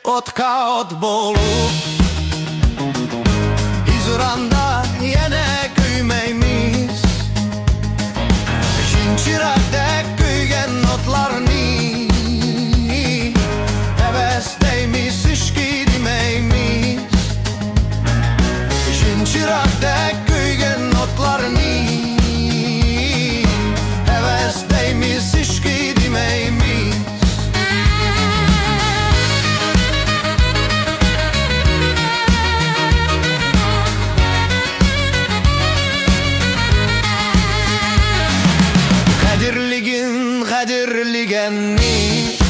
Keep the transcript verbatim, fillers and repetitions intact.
ئوتقا ئوت بولۇپ، ھىجراندا يەنە كۆيمەيمىز. شىنچىراقتەك كۆيگەن ئوتلارنى ھەۋەس دەيمىز، ئىشقى دېمەيمىز. شىنچىراقتەك كۆيگەن ئوتلارنى ھەۋەس دەيمىز، ئىشقى دېمەيمىز. قەدىرلىگىن، قەدىرلىگەننى